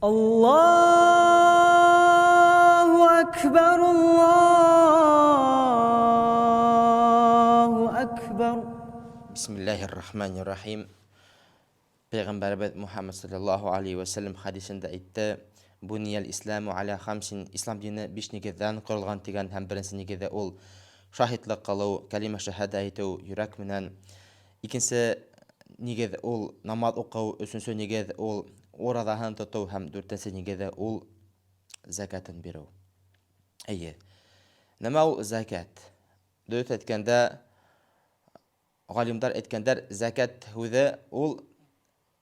Аллаһу әкбәр, Аллаһу әкбәр. Бисмиллахир рахманир рахим. Пәйғәмбәребеҙ Мухаммад саллаллаху алейхи ва сәлләм хәдисендә әйтте: "Буниял исламу аля хамсин", ислам дине биш нигеҙҙән ҡоролған тигән, һәм беренсе нигеҙе ул шаһитлыҡ ҡылыу, кәлимә шәһәдә әйтеү йөрәк менән. Икенсе нигеҙ ул намаҙ уҡыу, өсөнсө нигеҙ ул ураҙаһын тотоу һәм дүртенсе нигеҙе ул зәкәтен биреү. Эйе. Нәмә ул зәкәт? Дөрөҫ әйткәндә, ғалимдар әйткәндәр, зәкәт һүҙе ул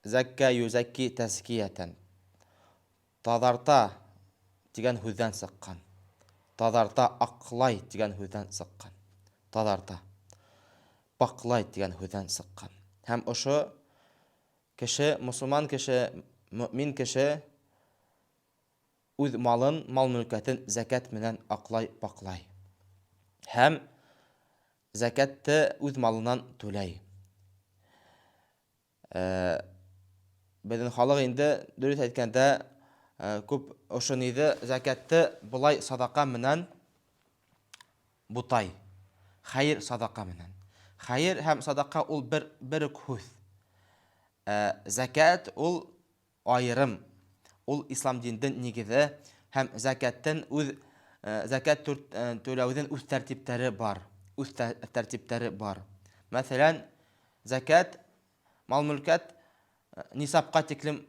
зәккә юзәкки тәзкиятән. Таҙарта тигән һүҙҙән сыҡҡан. Таҙарта, аҡлай тигән һүҙҙән сыҡҡан. Таҙарта, паҡлай тигән һүҙҙән сыҡҡан. Һәм ошо кеше, мосолман кеше, мөмин кеше үҙ малын, мал-мөлкәтен зәкәт менән аҡлай, паҡлай. Һәм зәкәтте үҙ малынан түләй. Беҙҙең халыҡ инде, дөрөҫ әйткәндә, күп ошо ниҙе зәкәтте былай садаҡа менән бутай. Хәйер садаҡа менән. Хәйер һәм садаҡа ул бер үк һүҙ. Зәкәт ул айырым. Ул ислам диндең нигеҙе һәм зәкәттең үҙ зәкәт түләүҙең үҙ тәртиптәре бар. Үҙ тәртиптәре бар. Мәҫәлән, зәкәт мал-мөлкәт нисапҡа тиклем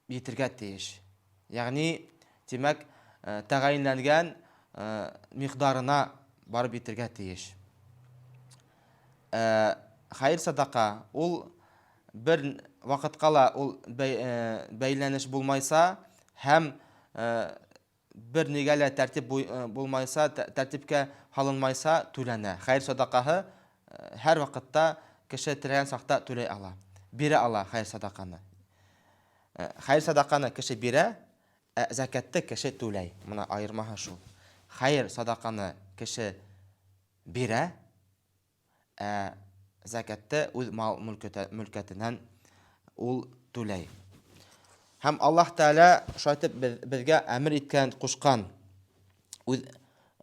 етергә тейеш. Ягъни, тимәк, тәғәйенләнгән миҡдарына барып етергә тейеш. Хәйер садаҡа ул бер ваҡытҡа ла ул бәйләнеш булмайса һәм бер нигә лә тәртип булмайса, тәртипкә һалынмайса түләнә. Хәйер садаҡаһы һәр ваҡытта кеше теләгән саҡта түләй ала, бирә ала хәйер садаҡаны. Хәйер садаҡаны кеше бирә, ә зәкәтте кеше түләй. Мына айырмаһы шул. Хәйер садаҡаны кеше бирә, ә зәкәтте үҙ мал мөлкәтенән ул түләй. Һәм Аллаһ Тәғәлә шулай итеп беҙгә әмер иткән, ҡушҡан үҙ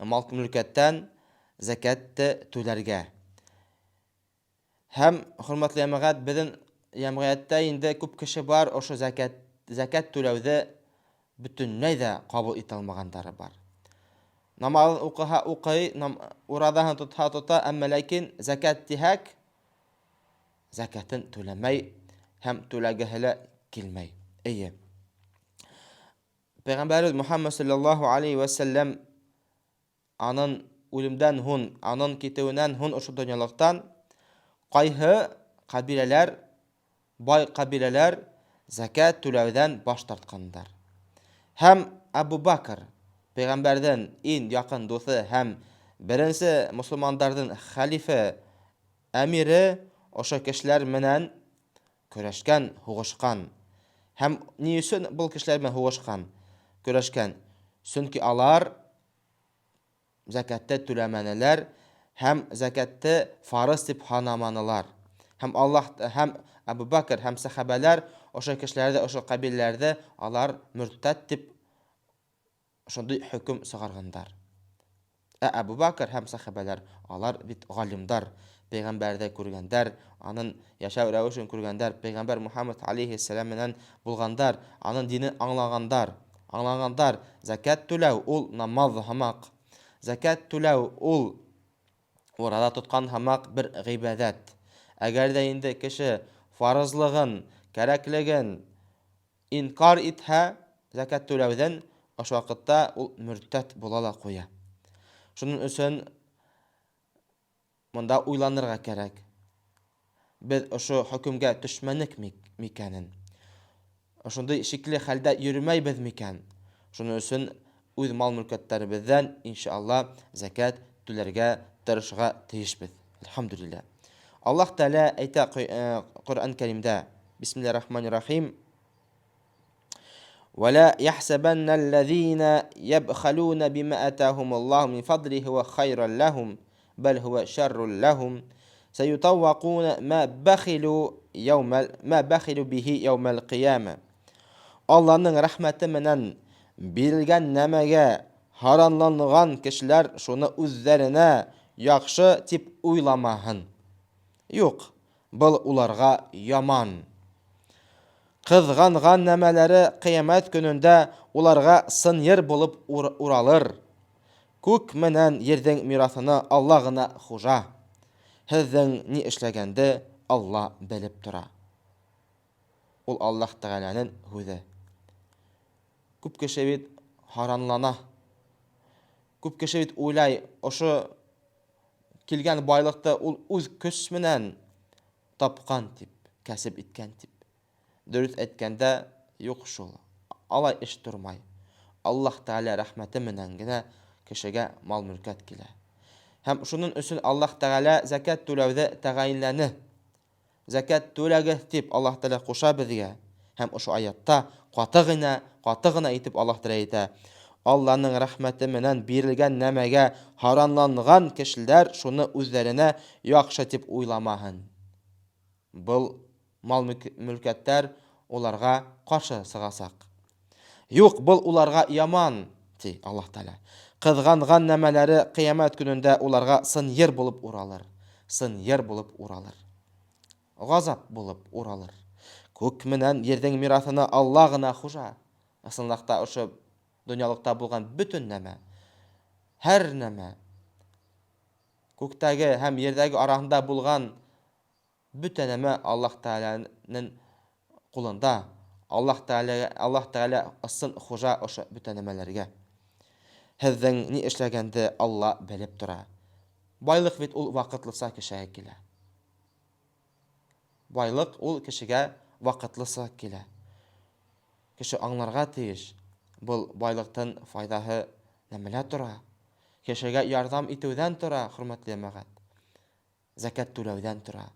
мал мөлкәттән зәкәтте түләргә. Һәм, хөрмәтле йәмәғәт, беҙҙең йәмғиәттә инде күп кеше бар, ошо зәкәт түләүҙе бөтөнләй ҙә ҡабул итә алмағандары бар. Намаҙын уҡыһа уҡый, ураҙаһын тотһа тота, әммә ләкин зәкәт тиһәк, зәкәтен түләмәй һәм түләгеһе лә килмәй. Эйе. Пәйғәмбәребеҙ Мөхәммәд саллаллаһу алейхи вә сәлләм Анын үлемдән һун, анын китеүенән һун ошо донъялыҡтан ҡайһы ҡәбиләләр, бай ҡәбиләләр зәкәт түләүҙән баш тартҡандар. Һәм Әбу Бакр, пәйғәмбәрҙең ин яҡын дуҫы һәм беренсе мосолмандарҙың хәлифе, әмире ошо кешеләр менән көрәшкән, һуғышҡан. Һәм ни өсөн был кешеләр менән һуғышҡан, көрәшкән? Сөнки алар зәкәтте түләмәнеләр һәм зәкәтте фарыз дип һанаманылар. Һәм Аллаһ һәм Әбу Бакр һәм сәхәбәләр ошо кешеләрҙе, ошо ҡәбиләләрҙе алар мөртәт дип шундай хөкөм сығарғандар. Ә Әбу Бакр һәм сәхәбәләр алар бит галимдар, пәйғәмбәрҙе күргәндәр, анын яшәү рәүешен күргәндәр, пәйғәмбәр Мухаммад алейхиссәләм менән булғандар, анын динен аңлағандар. Аңлағандар, зәкәт түләү ул намаҙ һымаҡ. Зәкәт түләү ул ураҙа тотҡан һымаҡ бер ғибәҙәт. Әгәр ҙә инде кеше фарызлығын, кәрәклеген инкар итһә, зәкәт түләүҙән ошо ваҡытта ул мөртәт була ла ҡуя. Шуның өсөн Монда уйланырға кәрәк. Беҙ ошо хөкөмгә төшмәнек микәнен? Ошондай шикле хәлдә йөрөмәйбеҙ микән? Шуның өсөн үҙ мал-мөлкәттәребеҙҙән, иншалла, зәкәт түләргә тырышырға тейешбеҙ. Әлхәмдүлилләһ. Аллаһ Тәгалә әйтә Ҡөрьән Кәримдә, Бисмиллаһир-рахманир-рахим, ولا يحسبن الذين يبخلون بما آتاهم الله من فضله هو خيرا لهم بل هو شر لهم سيطوقون ما بخلوا يوم ما بخلوا به يوم القيامة Алланың рәхмәте менән бирелгән нәмәгә һаранланган кешеләр шуны үҙҙәренә яҡшы тип уйламаһын. Юҡ, был уларға яман. Ҡыҙғанған нәмәләре ҡиәмәт көнөндә уларға сынйыр булып уралыр. Күк менән ерҙең мираҫына Алла ғына хужа. Һеҙҙең ни эшләгәнде Алла белеп тора. Ул Аллаһ Тәғәләнең һүҙе. Күп кеше бит һаранлана. Күп кеше бит уйлай, ошо килгән байлыҡты ул үҙ көс менән тапҡан тип, кәсеп иткән тип. Дөрөҫ әйткәндә, юҡ шул. Алай эш тормай. Аллаһ Тәғәлә рәхмәте менән генә кешегә мал-мөлкәт килә. Һәм шуның өсөн Аллаһ Тәғәлә зәкәт түләүҙе тәғәйенләне. Зәкәт түләгеҙ тип Аллаһ Тәғәлә ҡуша беҙгә. Һәм ошо аятта ҡаты гына, ҡаты гына итеп Аллаһ Тәғәлә әйтә: Алланың рәхмәте менән бирелгән нәмәгә һаранланган кешеләр шуны үҙҙәренә яҡшы тип уйламаһын. Был мал-мөлкәттәр уларға ҡаршы сығасаҡ. Юҡ, был уларға яман, ти Аллаһ Тәғәлә. Ҡыҙғанған нәмәләре ҡиәмәт көнөндә уларға сынйыр булып уралыр. Сынйыр булып уралыр. Ғазап булып уралыр. Күк менән ерҙең мираҫына Алла ғына хужа. Ысынлыҡта ошо донъялыҡта булған бөтөн нәмә, һәр нәмә, күктәге һәм ерҙәге араһында булған бөтә нәмә Аллаһ Тәғәләнең ҡулында. Аллаһ Тәғәлә, Аллаһ Тәғәлә ысын хужа ошо бөтә нәмәләргә. Һеҙҙең ни эшләгәнде Алла белеп тора. Байлыҡ бит ул ваҡытлыса кешегә килә. Байлыҡ ул кешегә ваҡытлыса килә. Кеше аңларға тейеш, был байлыҡтың файҙаһы нәмәлә тора? Кешегә ярҙам итеүҙән тора, хөрмәтле йәмәғәт. Зәкәт түләүҙән тора.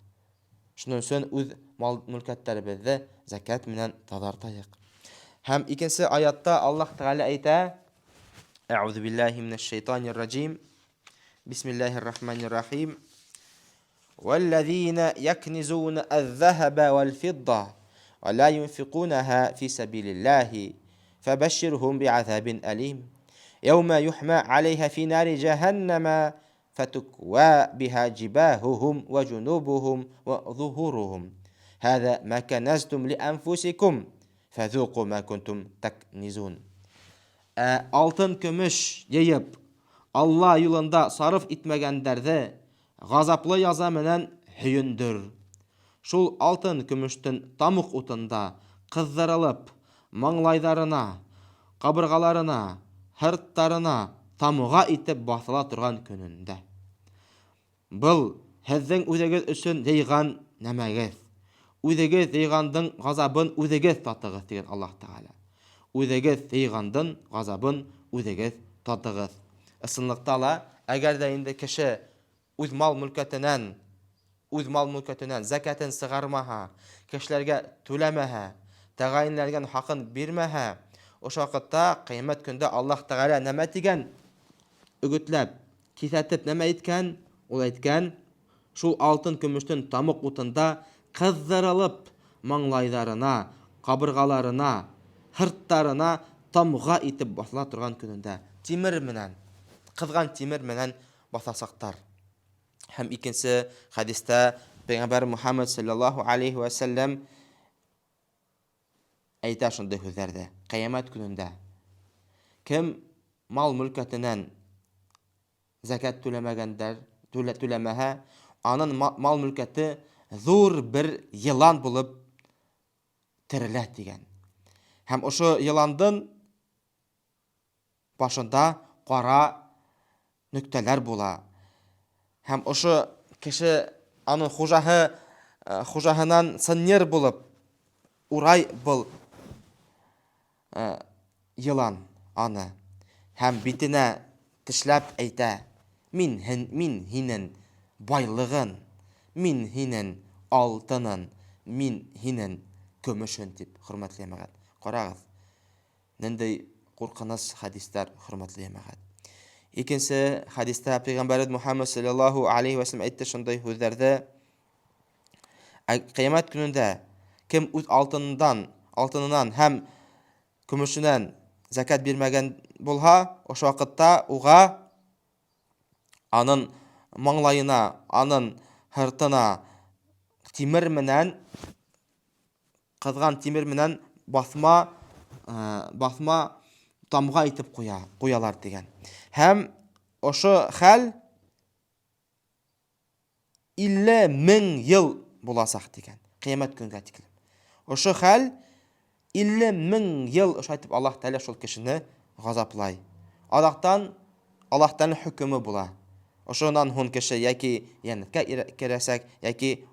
Шуның өсөн үҙ мал-мөлкәттәребеҙҙе зәкәт менән таҙартайыҡ. Һәм икенсе аятта Аллаһ Тәғәлә әйтә: Әғүҙу биллаһи минәш шайтанир раҗим. Бисмиллаһир рахманир рахим. Вәлләзина якнизуна әз-заһаба вәл-фидда ва ла юнфикунаһа фи сабилиллаһи фәбәшширһум би'азабин алим. Яума юхма алейха фи нари жаһаннама фәтуква биһа жибаһухум ва жунубухум ва зухурухум. Һаза ма каназтум ли анфусикум фәзуқу ма кунтум такнизун. Ә алтын көмөш йыйып, Алла юлында сарыф итмәгәндәрҙе ғазаплы яза менән һөйөндөр. Шул алтын көмөштөң тамуҡ утында ҡыҙҙырылып, маңлайҙарына, ҡабырғаларына, һырттарына тамға итеп баҫыла торған көнөндә. Был һеҙҙең үҙегеҙ өсөн йыйған нәмәгеҙ. Үҙегеҙ йыйғандың ғазабын үҙегеҙ татығыҙ, тигән Аллаһ Тәғәлә. Үҙегеҙ йыйғандың ғазабын үҙегеҙ татығыҙ. Ысынлыҡта ла, әгәр ҙә инде кеше үҙ мал-мөлкәтенән, үҙ мал-мөлкәтенән зәкәтен сығармаһа, кешеләргә түләмәһә, тәғәйенләнгән хаҡын бирмәһә, ошо ваҡытта ҡиәмәт көндә Аллаһ Тәғәлә нәмә тигән? Өгөтләп, киҫәтеп нәмә әйткән? Ул әйткән: шул алтын көмөштөң тамуҡ утында ҡыҙҙырылып маңлайҙарына, ҡабырғаларына, һырттарына тамға итеп баҫыла торған көнөндә тимер менән, ҡыҙған тимер менән баҫасаҡтар. Һәм икенсе хәдистә Пәйғәмбәр Мухаммад саллаллаһу алейхи ва сәлләм әйтә шундай һүҙҙәрҙе: ҡиәмәт көнөндә кем мал-мөлкәтенән зәкәт түләмәгәндәр, түләмәһә, анын мал-мөлкәте ҙур бер йылан булып терелә тигән. Һәм ошо йыландың башында ҡара нөктәләр була. Һәм ошо кеше аның хужаһы, хужаһынан сынйыр булып урай был йылан аны. Һәм битенә тешләп әйтә: мин мин һинең байлығын, мин һинең алтынын, мин һинең көмөшөн тип, хөрмәтле йәмәғәт. Ҡарағыҙ, ниндәй ҡурҡыныс хәдистәр, хөрмәтле йәмәғәт. Икенсе хәдистә Пәйғәмбәребеҙ Мухаммад саллаллаһу алейхи ва сәлләм әйтте шундай һүҙҙәрҙе: ҡиәмәт көнөндә кем үҙ алтынынан һәм көмөшенән зәкәт бирмәгән булһа, ошо ваҡытта уға анын маңлайына, анын һыртына тимер менән, ҡыҙған тимер менән баҫма, баҫма тамға итеп ҡуя, ҡуялар тигән. Һәм ошо хәл 50 мең йыл буласаҡ тигән. Ҡиәмәт көнгә тиклем. Ошо хәл 50 мең йыл ошайтып Аллаһ Тәгалә шул кешене ғазаплай. Аҙаҡтан Аллаһ Тәгалә хөкөмө була. Ошонан һуң кеше йәки йәннәткә керәсәк, йәки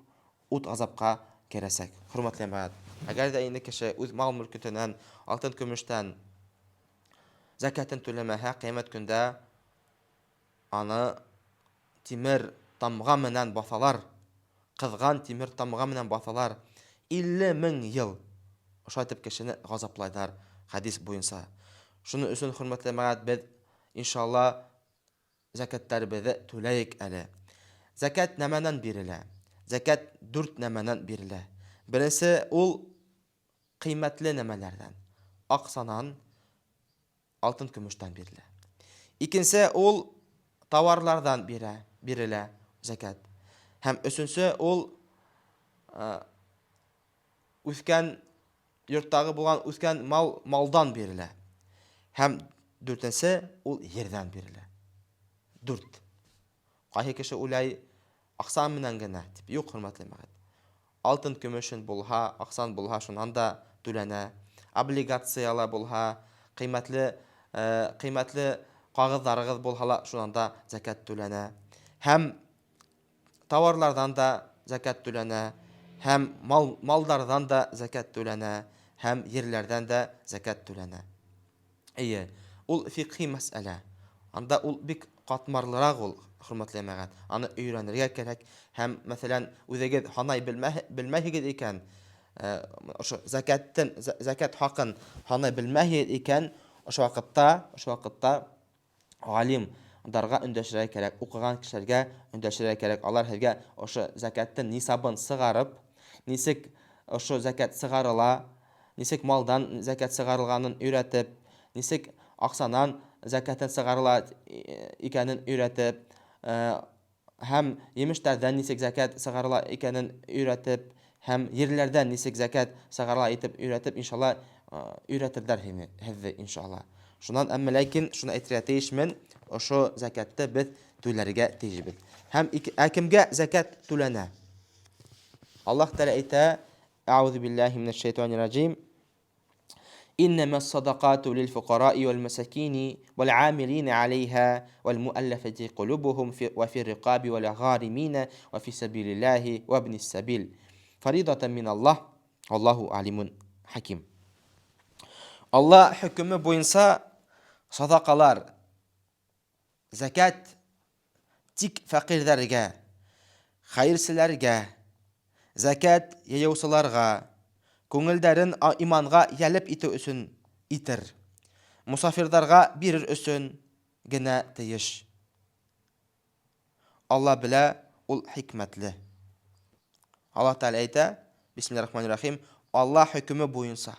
ут ғазапҡа керәсәк. Хөрмәтле йәмәғәт, әгәр ҙә инде кеше үҙ мал-мөлкөтөнән, алтын-көмөштән зәкәтен түләмәһә, ҡиәмәт көндә аны тимер тамға менән баҫалар, ҡыҙған тимер тамға менән баҫалар. 50 мең йыл ошайтып кешене ғазаплайҙар хәдис буйынса. Шуның өсөн, хөрмәтле йәмәғәт, беҙ иншалла зәкәттәребеҙҙе түләйек әле. Зәкәт нәмәнән бирелә? Зәкәт дүрт нәмәнән бирелә. Беренсе ул ҡиммәтле нәмәләрҙән, аҡсанан, алтын көмөштән бирелә. Икенсе ул тауарларҙан бирә, бирелә зәкәт. Һәм өсөнсө ул үҫкән йорттағы булған үҫкән мал малдан бирелә. Һәм дүртенсе ул ерҙән бирелә. Дүрт. Ҡайһы кеше уйлай аҡса менән генә тип. Юҡ, хөрмәтле йәмәғәт. Алтын көмөшөн булһа, аҡсан булһа, шунан да түләнә. Облигацияла булһа, ҡиммәтле ҡиммәтле ҡағыҙҙарығыҙ булһа ла, шунан да зәкәт түләнә. Һәм тауарларҙан да зәкәт түләнә, һәм мал, малдарҙан да зәкәт түләнә, һәм ерләрҙән дә зәкәт түләнә. Эйе, ул фиҡһи мәсьәлә. Анда ул бик ҡатмарлыраҡ ул, хөрмәтле йәмәғәт. Аны өйрәнергә кәрәк һәм, мәҫәлән, үҙегеҙ һанай белмәйһегеҙ икән, ошо зәкәттен, зәкәт хаҡын һанай белмәйһегеҙ икән, ошо ваҡытта, ошо ваҡытта галим дарға өндәшергә кәрәк, уҡыған кешеләргә өндәшергә кәрәк. Алар һеҙгә ошо зәкәттең нисабын сығарып, нисек ошо зәкәт сығарыла, нисек малдан зәкәт сығарылғанын өйрәтеп, нисек аҡсанан зәкәтен сығарыла икәнен өйрәтеп, һәм емештәрҙән нисек зәкәт сығарыла икәнен өйрәтеп, һәм ерләрҙән нисек зәкәт сығарыла итеп өйрәтеп, иншалла, өйрәтерҙәр һеҙҙе, иншалла. Шунан, әммә ләкин шуны әйтергә тейешмен, ошо зәкәтте беҙ түләргә тейешбеҙ. Һәм ә кемгә зәкәт түләнә? Аллаһ Тәгалә әйтә: Әүзу биллаһи минәш шайтанир раҗим. إنما الصدقات للفقراء والمساكين والعاملين عليها والمؤلفة قلوبهم وفي الرقاب والغارمين وفي سبيل الله وابن السبيل فريضة من الله والله عليم حكيم. Алла хөкөмө буйынса садаҡалар, зәкәт тик фәҡирҙәргә, хәйерселәргә, зәкәт йыйыусыларға, күңелдәрен иманға йәлеп итеү өсөн итер, мосафирҙарға бирер өсөн генә тейеш. Алла белә, ул хикмәтле. Алла Тәгалә әйтә, Бисмиллахир-рахманир-рахим, Алла хөкөмө буйынса,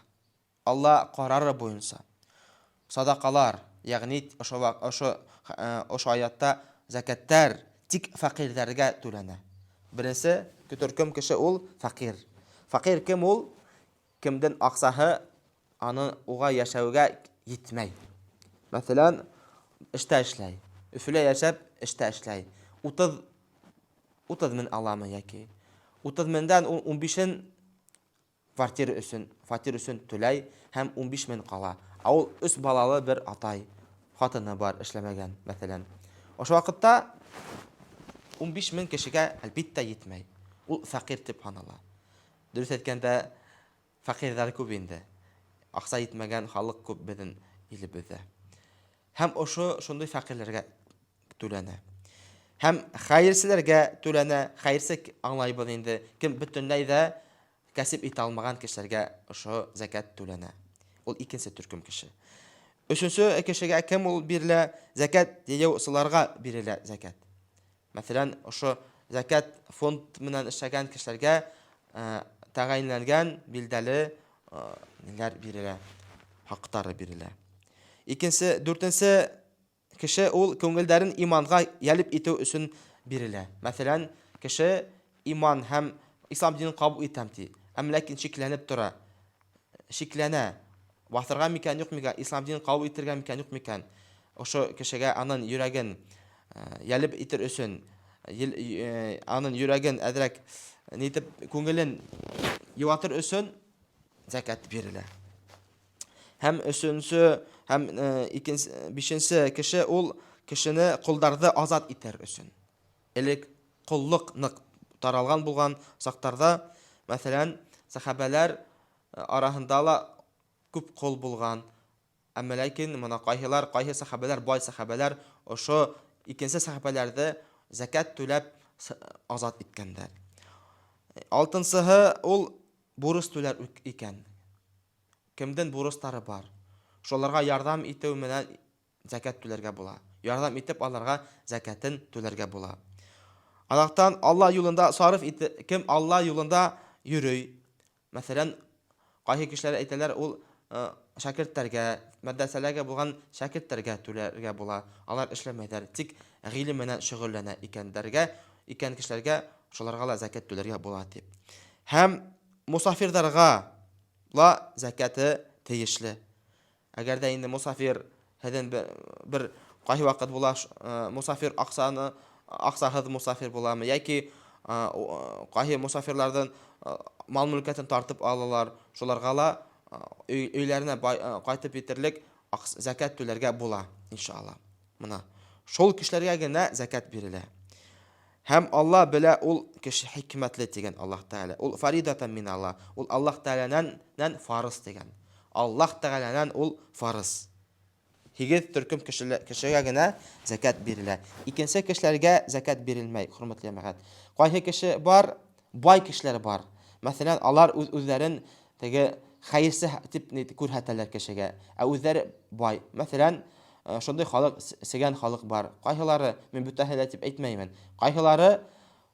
Алла ҡарары буйынса садаҡалар, ягъни ошо ошо ошо аятта зәкәттәр тик фәҡирҙәргә түләнә. Беренсе төркөм кеше ул фәҡир. Фәҡир кем ул? Кемдең аҡсаһы аны уға йәшәүгә етмәй. Мәҫәлән, эштә эшләй. Өфөлә йәшәп, эштә эшләй. 30 30 мең аламы йәки 30 меңдән 15-ен квартира өсөн, фатир өсөн түләй һәм 15 мең ҡала. Ә ул өс балалы бер атай, хатыны бар, эшләмәгән, мәҫәлән. Ошо ваҡытта 15 мең кешегә әлбиттә етмәй. Ул фәҡир тип һанала. Дөрөҫ әйткәндә, фәҡирҙәр күп инде. Аҡса етмәгән халыҡ күп беҙҙең илебеҙҙә. Һәм ошо шундай фәҡирләргә түләнә. Һәм хәйерселәргә түләнә. Хәйерсе аңлайбыҙ инде, кем бөтөнләй ҙә кәсеп итә алмаған кешеләргә ошо зәкәт түләнә. Ул икенсе төркөм кеше. Өсөнсө кешегә кем ул бирелә? Зәкәт йыйыусыларға бирелә зәкәт. Мәҫәлән, ошо зәкәт фонд менән эшләгән кешеләргә тәғәйенләнгән билдәле ниләр бирелә. хаҡтары бирелә. Икенсе, дүртенсе кеше ул күңелдәрен иманға йәлеп итеү өсөн бирелә. Мәҫәлән, кеше иман һәм ислам динен ҡабул итәм ти, әмма ләкин шикләнеп тора. Шикләнә. Баҫырға микән, юҡ микән, ислам динен ҡабул итергә микән, юҡ микән. Ошо кешегә анын йөрәген йәлеп итер өсөн, анын йөрәген әҙерәк нитеп күңелен йыуатыр өсөн зәкәт бирелә. Һәм өсөнсө, һәм икенсе, бишенсе кеше ул кешене колдарҙы азат итер өсөн. Элек коллыҡ ныҡ таралған булған саҡтарҙа, мәҫәлән, сәхәбәләр араһында ла күп ҡол булған. Әммә ләкин мына ҡайһылар, ҡайһы сәхәбәләр, бай сәхәбәләр ошо икенсе сәхәбәләрҙе зәкәт түләп азат иткәндәр. Алтынсыһы ул бурыс түләр икән. Кемдең бурыстары бар, шуларға ярҙам итеү менән зәкәт түләргә була. Ярҙам итеп аларға зәкәтен түләргә була. Аҙаҡтан Алла юлында сарыф ите, кем Алла юлында йөрөй. Мәҫәлән, ҡайһы кешеләр әйтәләр, ул шәкерттәргә, мәҙрәсәләргә булған шәкерттәргә түләргә була. Алар эшләмәйҙәр, тик ғилем менән шөғөлләнә икәндәргә, икән кешеләргә шуларға ла зәкәт түләргә була тип. Һәм мусафирҙарға ла зәкәте тейешле. Әгәр ҙә инде мусафир һеҙҙең бер ҡайһы ваҡыт була мусафир аҡсаны аҡсаһыҙ мусафир буламы, йәки ҡайһы мусафирларҙың мал мөлкәтен тартып алалар, шуларға ла өйләренә ҡайтып етерлек зәкәт түләргә була, иншалла. Мына шул кешеләргә генә зәкәт бирелә. Һәм Алла белә ул кеше хикмәтле тигән Аллаһ Тәғәлә. Ул фаридатан мин Алла. Ул Аллаһ Тәғәләнән фарыз тигән. Аллаһ Тәғәләнән ул фарыз. Һигеҙ төркөм кешегә генә зәкәт бирелә. Икенсе кешеләргә зәкәт бирелмәй, хөрмәтле йәмәғәт. Ҡайһы кеше бар, бай кешеләр бар. Мәҫәлән, алар үҙ үҙҙәрен теге хәйерсе тип күрһәтәләр кешегә, ә үҙҙәре бай. Мәҫәлән, шундай халыҡ, сегән халыҡ бар. Ҡайһылары, мин бөтәһе лә тип әйтмәймен. Ҡайһылары,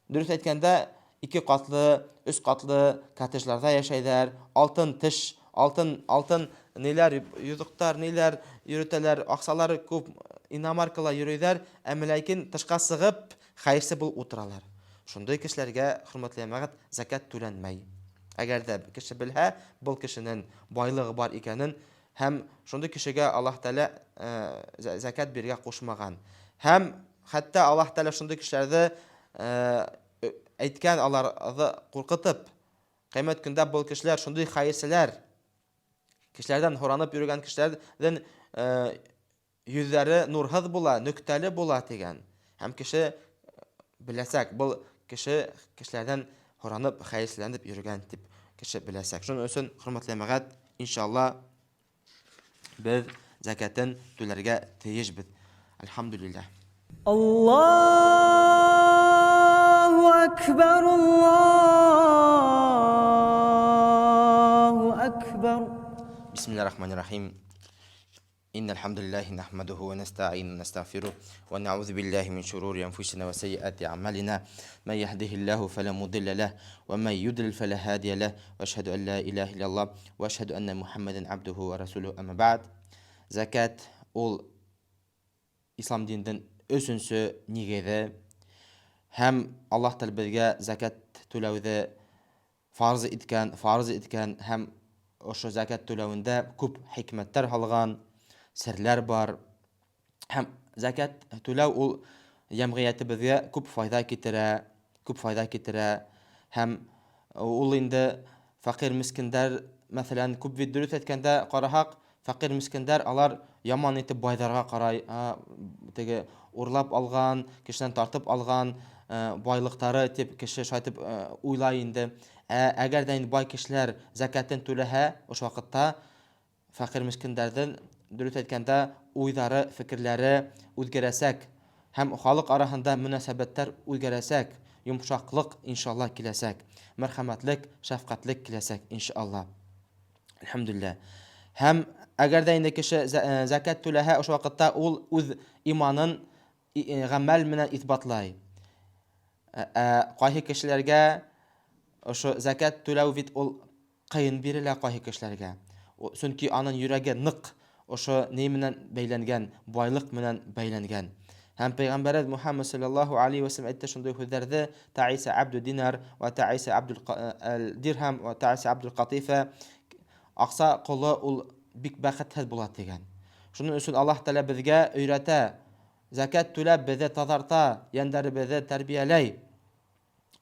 дөрөҫ әйткәндә, ике ҡатлы, өс ҡатлы коттеджларҙа йәшәйҙәр, алтын теш, алтын, алтын ниләр, йоҙоҡтар, ниләр йөрөтәләр, аҡсалары күп, иномаркала йөрөйҙәр, әммә ләкин тышҡа сығып, хәйерсе булып ултыралар. Шундай кешеләргә, хөрмәтле йәмәғәт, зәкәт түләнмәй. Әгәр ҙә кеше белһә, был кешенең байлығы бар икәнен, һәм шундай кешегә Аллаһ Тәғәлә зәкәт бирергә ҡушмаған. Һәм хәтта Аллаһ Тәғәлә шундай кешеләрҙе әйткән, аларҙы ҡурҡытып, ҡиәмәт көндә был кешеләр шундай хәйерселәр, кешеләрҙән һоранып йөрөгән кешеләрҙең йөҙҙәре нурһыҙ була, нөктәле була тигән. Һәм кеше беләсәк, был кеше кешеләрҙән һоранып, хәйерселәнеп йөрөгән тип кеше беләсәк. Шуның өсөн, хөрмәтле йәмәғәт, иншалла беҙ зәкәтен түләргә тейешбеҙ. Әлхәмдүлилләһ. Аллаһу акбар, Аллаһу акбар. Бисмиллахир рахманир рахим. إن الحمد لله نحمده ونستعينه ونستغفره ونعوذ بالله من شرور أنفسنا وسيئات أعمالنا من يهده الله فلا مضل له ومن يضلل فلا هادي له وأشهد أن لا إله إلا الله وأشهد أن محمدا عبده ورسوله أما بعد. Зәкәт ул ислам диненең өсөнсө нигеҙе, һәм Аллаһ Тәғәлә беҙгә зәкәт түләүҙе фарз иткән, фарз иткән һәм ошо зәкәт түләүендә күп хикмәттәр һалған, серләр бар. Һәм зәкәт түләү ул йәмғиәтебеҙгә күп файҙа китерә, күп файҙа китерә. Һәм ул инде фәҡир мискиндәр, мәҫәлән, күп бит дөрөҫ әйткәндә ҡараһаҡ, фәҡир мискиндәр алар яман итеп байҙарға ҡарай, теге урлап алған, кешенән тартып алған байлыҡтары тип кеше шайтып уйлай инде. Әгәр ҙә инде бай кешеләр зәкәтен түләһә, ошо ваҡытта фәҡир мискиндәрҙең дөрөҫ әйткәндә уйҙары, фекерләре үҙгәрәсәк һәм халыҡ араһында мөнәсәбәттәр үҙгәрәсәк, йомшаҡлыҡ иншалла киләсәк, мәрхәмәтлек, шәфҡәтлек киләсәк иншалла. Әлхәмдүлилләһ. Һәм әгәр ҙә инде кеше зәкәт түләһә, ошо ваҡытта ул үҙ иманын ғәмәл менән иҫбатлай. Ҡайһы кешеләргә ошо зәкәт түләү бит ул ҡыйын бирелә ҡайһы кешеләргә. Сөнки аның йөрәге нык ошо ни менән бәйләнгән, байлык менән бәйләнгән. Һәм пәйғәмбәребеҙ Мухаммад саллаллаһу алейхи вәсәлләм әйтте шундай һүҙҙәрҙе: "Таиса абду динар ва таиса абдул дирхам ва таиса абдул катифа". Аҡса ҡоло ул бик бәхетһеҙ була тигән. Шуның өсөн Аллаһ Тәғәлә беҙгә өйрәтә, зәкәт түләп беҙҙе таҙарта, йәндәребеҙҙе тәрбиәләй.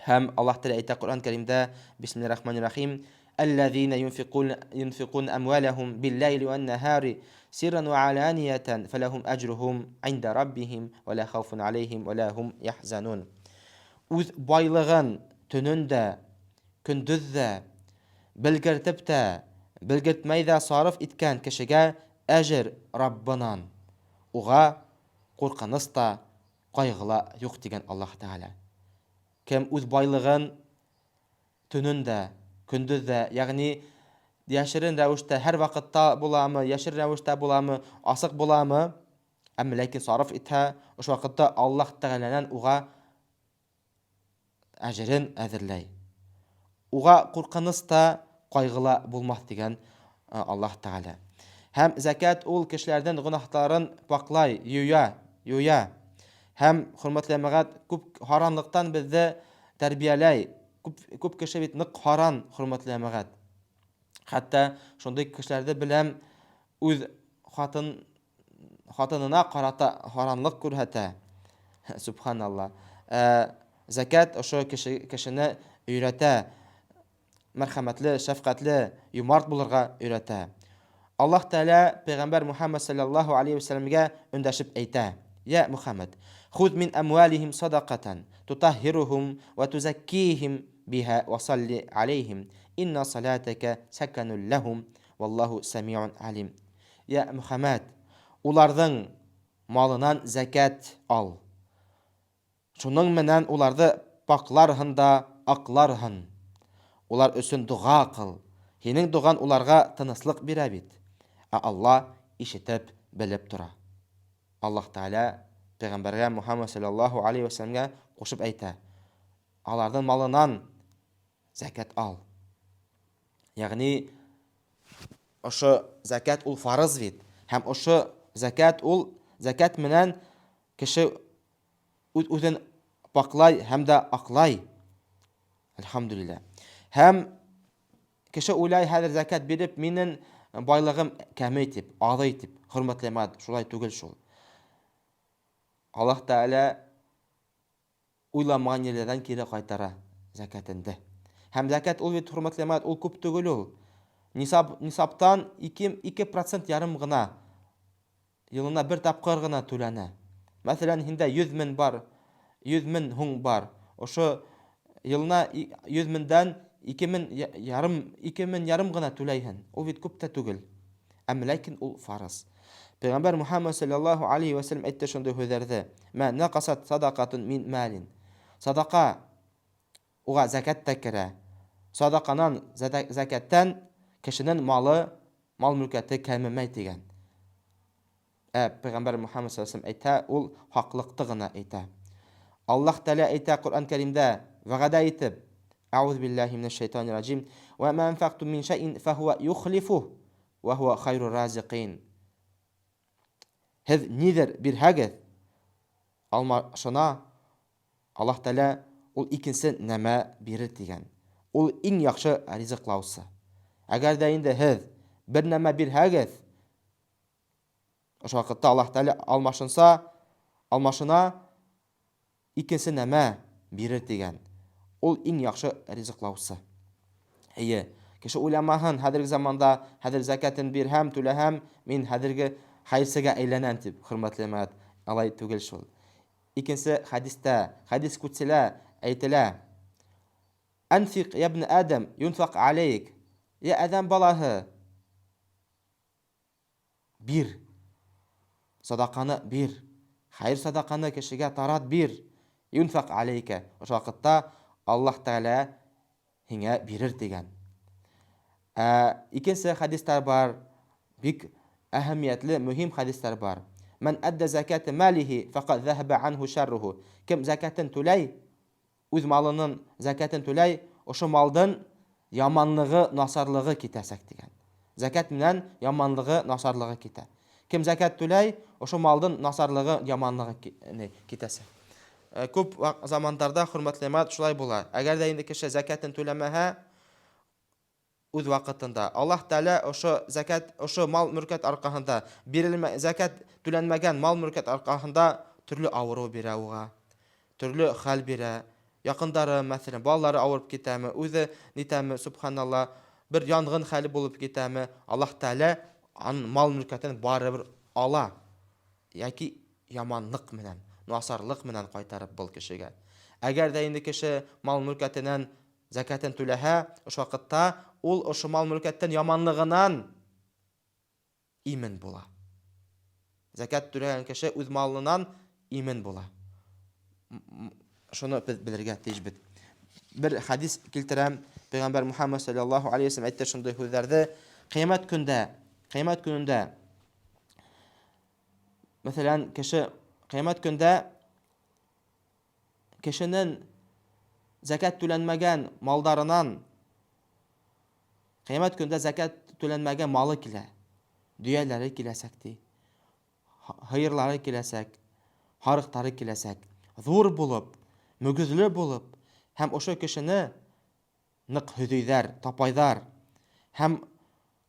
Һәм Аллаһ Тәғәлә әйтә Ҡөрьән Кәримдә: "Бисмиллаһир рахманир рахим. Аллазина юнфиқун амвалахум бил-лайли ван-нахари сирран ва аланиятан фалахум аҗрухум инда раббихим ва ла хауфун алейхим ва ла хум яхзанун". Үҙ байлығын төнөн дә, көндөҙ ҙә, белгертеп тә, белгертмәй ҙә сарыф иткән кешегә әжер Раббынан. Уға ҡурҡыныс та, ҡайғы ла юҡ тигән Аллаһ Тәғәлә. Кем үҙ байлығын төнөн дә, көндөҙ ҙә, йәғни йәшерен рәүештә һәр ваҡытта буламы, йәшерен рәүештә буламы, асыҡ буламы, әммә ләкин сарыф итһә, ошо ваҡытта Аллаһ Тәғәләнән уға әжерен әҙерләй. Уға ҡурҡыныс та, ҡайғы ла булмаҫ тигән Аллаһ Тәғәлә. Һәм зәкәт ул кешеләрҙең гонаһтарын паҡлай, юя, юя. Һәм, хөрмәтле йәмәғәт, күп һаранлыҡтан беҙҙе тәрбиәләй. Күп, күп кеше бит ныҡ һаран, хөрмәтле йәмәғәт. Хатта шундай кешеләрҙе беләм, үҙ хатынына ҡарата һаранлыҡ күрһәтә. Субханалла. Зәкәт ошо кешене өйрәтә, мәрхәмәтле, шәфҡәтле, юмарт булырға өйрәтә. Аллаһ Тәғәлә пәйғәмбәр Мухаммад саллаллаһу алейхи вәсәләмгә өндәшеп әйтә: "Я Мухаммад, хуҙ мин амвалихим садақатан тутаһһируһум ва тузаккихим биһа ва салли алейхим инна салатака саканул лахум валлаху самиун алим". Я Мухаммад, уларҙың малынан зәкәт ал. Шуның менән уларҙы паҡларһың да аҡларһың. Улар өсөн доға ҡыл. Һинең доған уларға тыныслыҡ бирә бит. Ә Аллаһ ишетеп, белеп тора. Аллаһ Тәғәлә пәйғәмбәргә Мухаммад саллаллаһу алейхи вәсәләмгә ҡушып әйтә: аларҙың малынан зәкәт ал. Йәғни ошо зәкәт ул фарыз бит. Һәм ошо зәкәт ул зәкәт менән кеше үҙ-үҙен паҡлай һәм дә аҡлай. Әлхәмдүлилләһ. Һәм кеше уйлай, хәҙер зәкәт биреп минең байлығым кәмей тип, аҙый тип. Хөрмәтле йәмәғәт, шулай түгел шул. Аллаһ Тәғәлә уйламаған ерҙәрҙән кире ҡайтара зәкәтеңде. Һәм зәкәт ул бит, хөрмәтле йәмәғәт, ул күп түгел ул. Нисаптан ике процент ярым ғына йылына бер тапҡыр ғына түләнә. Мәҫәлән, һиндә 100 мең бар, 100 мең һум бар. Ошо йылына 100 меңдән ике мең ярым, ике мең ярым ғына түләйһең. Ул бит күп тә түгел. Әммә ләкин ул фарыз. Пәйғәмбәр Мухаммад саллаллаһу алейхи ва саллям әйтте шундай һүҙҙәрҙе: "Мә нақасат садақатун мин малин". Садаҡа уға зәкәт тә керә. Садаҡанан, зәкәттән кешенең малы, мал мөлкәте кәмемәй тигән. Ә Пәйғәмбәр Мухаммад саллаллаһу алейхи ва саллям әйтә, ул хаҡлыҡты ғына әйтә. Аллаһ Тәғәлә әйтә Ҡөрьән Кәримдә вәғәдә итеп: Әғүҙ биллаһи минәш шайтанир раҗим, ва ма анфақтум мин шәйин фәһүә юхлифуһ ва һуа хайрур разиҡин. Һеҙ ниҙер бирһәгеҙ, алмашына Аллаһ Тәғәлә ул икенсе нәмә бирер тигән. Ул иң яҡшы ризыҡлаусы. Әгәр ҙә инде һеҙ бер нәмә бирһәгеҙ, ошо ваҡытта Аллаһ Тәғәлә алмашына икенсе нәмә бирер тигән. Ул иң яҡшы ризыҡлаусы. Эйе, кеше уйламаһын, хәҙерге заманда хәҙер зәкәтен бирһәм, түләһәм, мин хәҙерге хәйерсегә әйләнәм тип, хөрмәтле йәмәғәт, алай түгел шул. Икенсе хәдистә, хәдис ҡүдсилә әйтелә: Анфиҡ я ибн Адам, юнфаҡ алейк. Я Әҙәм балаһы, бир. Садаҡаны бир. Хәйер садаҡаны кешегә тарат, бир. Юнфаҡ алейка. Ошо ваҡытта Аллаһ Тәғәлә һиңә бирер тигән. Икенсе хәдистәр бар, бик әһәмиәтле, мөһим хәдистәр бар. Ман адда заката малихи фақад захаба анху шарруху. Кем закатын түләй, үҙ малының закатын түләй, ошо малдың яманлығы, насарлығы китәсәк тигән. Зәкәт менән яманлығы, насарлығы китә. Кем зәкәт түләй, ошо малдың насарлығы, яманлығы китәсәк. Күп замандарҙа, хөрмәтле йәмәғәт, шулай була. Әгәр ҙә инде кеше зәкәтен түләмәһә үҙ ваҡытында, Аллаһ Тәғәлә ошо зәкәт, ошо мал-мөлкәт арҡаһында бирелмә, зәкәт түләнмәгән мал-мөлкәт арҡаһында төрлө ауырыу бирә уға, төрлө хәл бирә. Яҡындары, мәҫәлән, балалары ауырып китәме, үҙе нитәме, субханалла, бер янғын хәле булып китәме, Аллаһ Тәғәлә аның мал-мөлкәтен барыбер ала. Йәки яманлыҡ менән, насарлыҡ менән ҡайтарып был кешегә. Әгәр ҙә инде кеше мал-мөлкәтенән зәкәтен түләһә, ошо ваҡытта ул ошо мал-мөлкәттән яманлығынан имен була. Зәкәт түләгән кеше үҙ малынан имен була. Шуны беҙ белергә тейешбеҙ. Бер хәдис килтерәм. Пәйғәмбәр Мухаммад саллаллаһу алейхи ва саллям әйтте шундай һүҙҙәрҙе. Ҡиәмәт көндә, ҡиәмәт көнөндә, мәҫәлән, кеше ҡиәмәт көндә кешенең зәкәт түләнмәгән малдарынан ҡиәмәт көндә зәкәт түләнмәгән малы килә. Дөйәләре киләсәк ти. Һыйырлары киләсәк, һарыҡтары киләсәк. Ҙур булып, мөгөҙлө булып, һәм ошо кешене ныҡ һөҙөйҙәр, тапайҙар. Һәм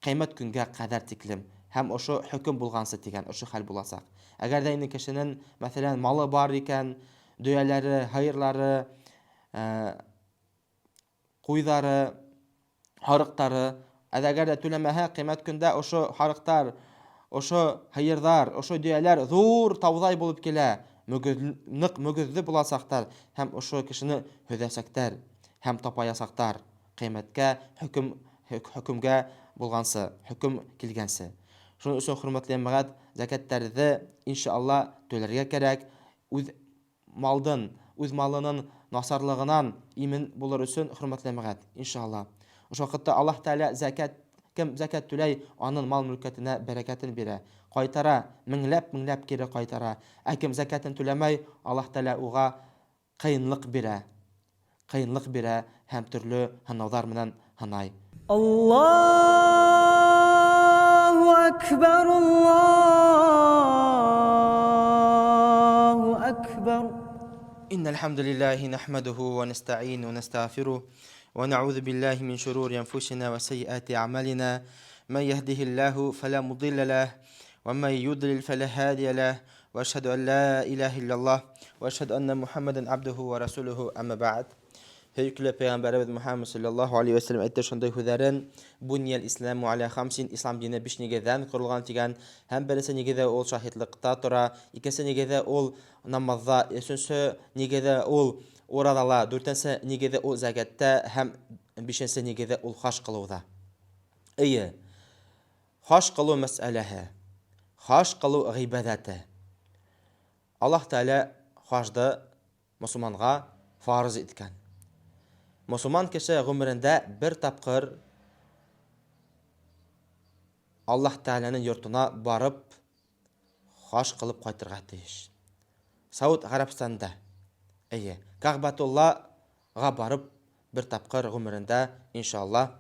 ҡиәмәт көнгә ҡәҙәр тиклем, һәм ошо хөкөм булғансы тигән ошо хәл буласаҡ. Әгәр ҙә инде кешенең, мәҫәлән, малы бар икән, дөйәләре, һыйырлары, ҡуйҙары, һарыҡтары, әгәр ҙә түләмәһә, ҡиәмәт көндә ошо һарыҡтар, ошо һыйырҙар, ошо дөйәләр ҙур тауҙай булып килә, ныҡ мөгөҙлө буласаҡтар һәм ошо кешене һөҙәсәктәр һәм тапаясаҡтар ҡиәмәткә хөкөмгә булғансы, хөкөм килгәнсе. Шуның өсөн, хөрмәтле йәмәғәт, зәкәттәрҙе иншалла түләргә кәрәк. Үҙ малдың, үҙ малының насарлығынан имен булыр өсөн, хөрмәтле йәмәғәт, иншалла. Ошо ваҡытта Аллаһ Тәғәлә зәкәт, кем зәкәт түләй, аның мал мөлкәтенә бәрәкәтен бирә, ҡайтара, меңләп-меңләп кире ҡайтара. Ә кем зәкәтен түләмәй, Аллаһ Тәғәлә уға ҡыйынлыҡ бирә, ҡыйынлыҡ бирә һәм төрлө һынауҙар менән һынай. Аллаһу акбар, Аллаһу акбар. Иннал хамдулиллахи нахмадуху ва настаину ва настагфирух ва наузу биллахи мин шурури анфусина ва сайyiати аъмалина. Ман яхдихиллаху фала мудилла лах ва ман юдлил фала хадия лах. Ва ашхаду ан ла илаха иллаллах ва ашхаду анна Мухаммадан абдуху ва расулуху. Амма баъд. Һөйөклө Пәйғәмбәребеҙ Мухаммад саллаллаһу алейхи ва саллям әйтте шундай һүҙҙәрен: Бунияль исламу аля хамсин, ислам дине биш нигеҙҙән ҡоролған тигән. Һәм беренсе нигеҙе ул шаһитлыҡта тора, икенсе нигеҙе ул намаҙҙа, өсөнсө нигеҙе ул ураҙала, дүртенсе нигеҙе ул зәкәттә һәм бишенсе нигеҙе ул хаж ҡылыуҙа. Эйе, хаж ҡылыу мәсьәләһе, хаж ҡылыу ғибәҙәте. Аллаһ Тәғәлә хажды мосолманға фарыз иткән. Мосолман кеше ғүмерендә бер тапҡыр Аллаһ Тәғәләнең йортона барып хаж ҡылып ҡайтырға тейеш. Сауд Ғәрәбстанда, эйе, Кәғбәтуллаға барып бер тапҡыр ғүмерендә иншалла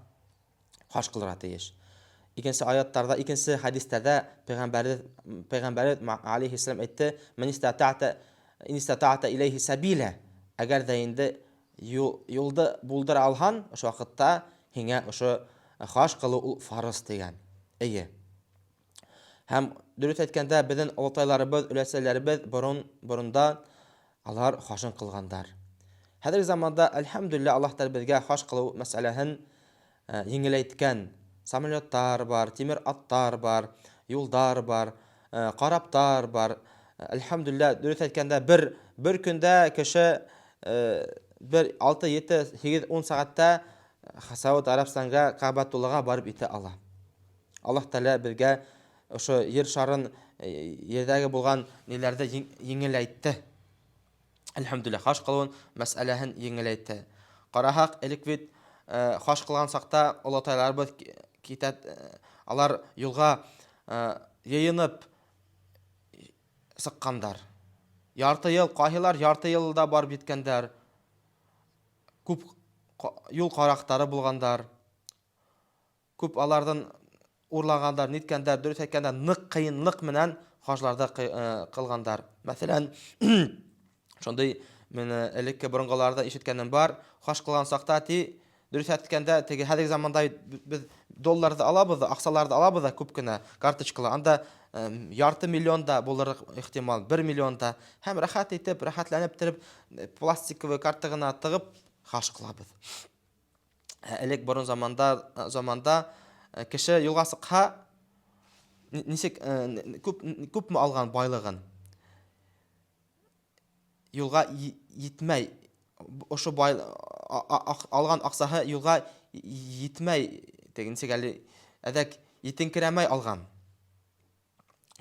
хаж ҡылырға тейеш. Икенсе аяттарҙа, икенсе хәдистәрҙә Пәйғәмбәребеҙ алейхиссалам әйтте: Мин истата'та, ин истата'та иләйһи сәбилә. Әгәр ҙә инде юлды булдыра алһаң, ошо ваҡытта һиңә ошо хаж ҡылыу ул фарыз тигән. Эйе. Һәм дөрөҫ әйткәндә, беҙҙең олатайларыбыҙ, өләсәйләребеҙ боронда алар хажын ҡылғандар. Хәҙерге заманда, әлхәмдүлилләһ, Аллаһ Тәғәлә беҙгә хаж ҡылыу мәсьәләһен еңеләйткән. Самолеттар бар, тимер аттар бар, юлдар бар, караптар бар. Әлхәмдүлилләһ, дөрөҫ әйткәндә, бер көндә кеше бер алты, ете, һигеҙ, ун сәғәттә Сауд Ғәрәбстанға, Кәғбәтуллаға барып етә ала. Аллаһ Тәғәлә беҙгә ошо ер шарын, ерҙәге булған ниләрҙе еңеләйтте. Әлхәмдүлилләһ, хаж ҡылыуын мәсьәләһен еңеләйтте. Ҡараһаҡ, элек бит хаж ҡылған саҡта олатайларыбыҙ китә, алар юлға йыйынып сыҡҡандар. Ярты йыл, ҡайһылар ярты йылда барып еткәндәр. Күп юл ҡараҡтары булғандар. Күп аларҙың Урлағандар, ниткәндәр, дөрөҫ әйткәндә, ныҡ ҡыйынлыҡ менән хажларҙы ҡылғандар. Мәҫәлән, шундай менә элекке боронғоларҙа ишеткәнем бар, хаж ҡылған саҡта ти, дөрөҫ әйткәндә, теге хәҙерге заманда беҙ долларҙы алабыҙ ҙа, аҡсаларҙы алабыҙ ҙа күп кенә карточкала, анда ярты миллион да булыр ихтимал, 1 миллион да. Һәм рәхәт итеп, рәхәтләнеп тереп, пластиковый карта ғына тығып хаж ҡылабыҙ. Ә элек борон заманда кеше юлға сыҡһа, нисек, күпме алған байлығын юлға етмәй, ошо бай, алған аҡсаһы юлға етмәй, теге нисек әле әҙәк етеңкерәмәй алған.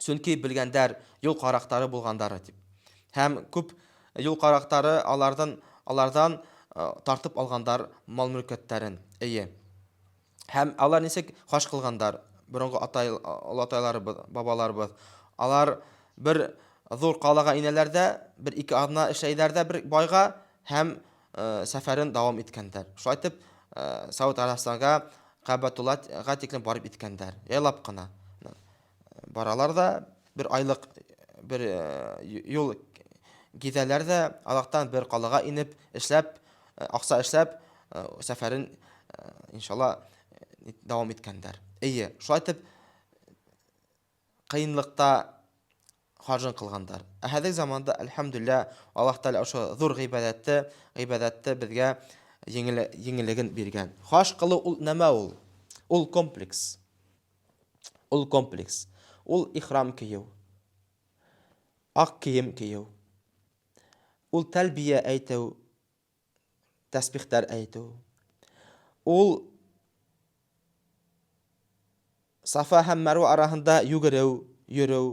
Сөнки белгәндәр юл ҡараҡтары булғандары тип. Һәм күп юл ҡараҡтары аларҙан тартып алғандар мал-мөлкәттәрен. Эйе. Һәм алар нисек хаж ҡылғандар? Боронғо олатайларыбыҙ, бабаларыбыҙ. Алар бер ҙур ҡалаға инәләр ҙә, бер-ике аҙна эшләйҙәр ҙә бер байға һәм сәфәрен дауам иткәндәр. Шулай итеп Сауд Арабистанға Ҡәбәтуллаға тиклем барып иткәндәр. Яйлап ҡына баралар ҙа, бер айлыҡ бер юл гиҙәләр ҙә, аҙаҡтан бер ҡалаға инеп, эшләп, аҡса эшләп, сәфәрен иншалла дауам иткәндәр. Эйе, шулай итеп ҡыйынлыҡта хажын ҡылғандар. Ә хәҙерге заманда, әлхәмдүлилләһ, Аллаһ Тәғәлә ошо ҙур ғибәҙәтте беҙгә еңеллеген биргән. Хаж ҡылыу ул нәмә ул? Ул комплекс. Ул комплекс. Ул ихрам кейеү, аҡ кейем кейеү, ул тәлбиә әйтеү, тәсбихтәр әйтеү, ул Сафа һәм Мәрүә араһында йүгереү, йөрөү,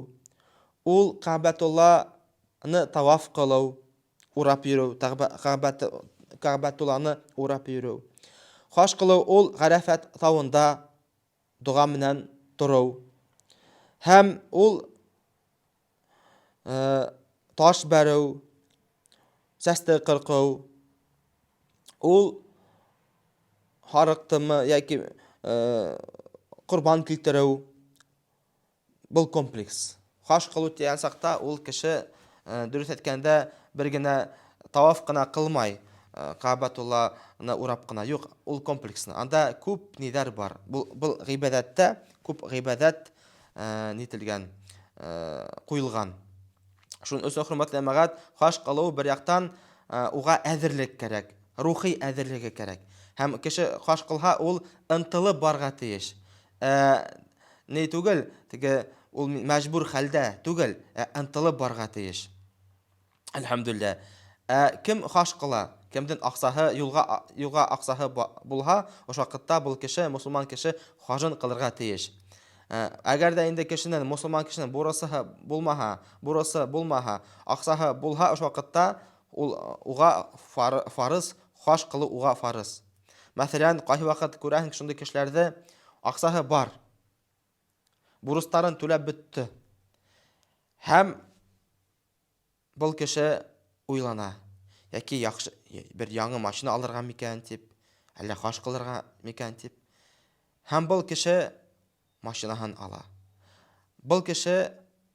ул Кәғбәтулланы таваф ҡылыу, урап йөрөү, Кәғбәтулланы урап йөрөү. Хаж ҡылыу ул Ғәрәфәт тауында доға менән тороу. Һәм ул таш бәреү, сәсте ҡырҡыу, ул һарыҡтымы йәки ҡорбан килтереү, был комплекс. Хаж ҡылыу тигән саҡта ул кеше дөрөҫ әйткәндә бер генә таваф ҡына ҡылмай, Кәғбәтулланы урап ҡына, юҡ, ул комплексно. Анда күп ниҙәр бар. Был ғибәҙәттә күп ғибәҙәт нителгән, ҡуйылған. Шуның өсөн, хөрмәтле йәмәғәт, хаж ҡылыу бер яҡтан уға әҙерлек кәрәк, рухи әҙерлеге кәрәк. Һәм кеше хаж ҡылһа, ул ынтылып барға тейеш. Ни түгел, теге ул мәжбүр хәлдә түгел, ә ынтылып барға тейеш. Әлхәмдүлилләһ. Кем хаж ҡыла, кемдең аҡсаһы юлға аҡсаһы булһа, ошо ваҡытта был кеше, мосолман кеше хажын ҡылырға тейеш. Әгәр ҙә инде кешенең, мосолман кешенең бурысы булмаһа, бурысы булмаһа, аҡсаһы булһа, ошо ваҡытта ул уға фарыз, хаж ҡылыу уға фарыз. Мәҫәлән, ҡайһы ваҡыт күрәһең шундай кешеләрҙе, аҡсаһы бар, бурыстарын түләп бөттө. Һәм был кеше уйлана, йәки яҡшы бер яңы машина алырға микән тип, әллә хаж ҡылырға микән тип. Һәм был кеше машинаһын ала. Был кеше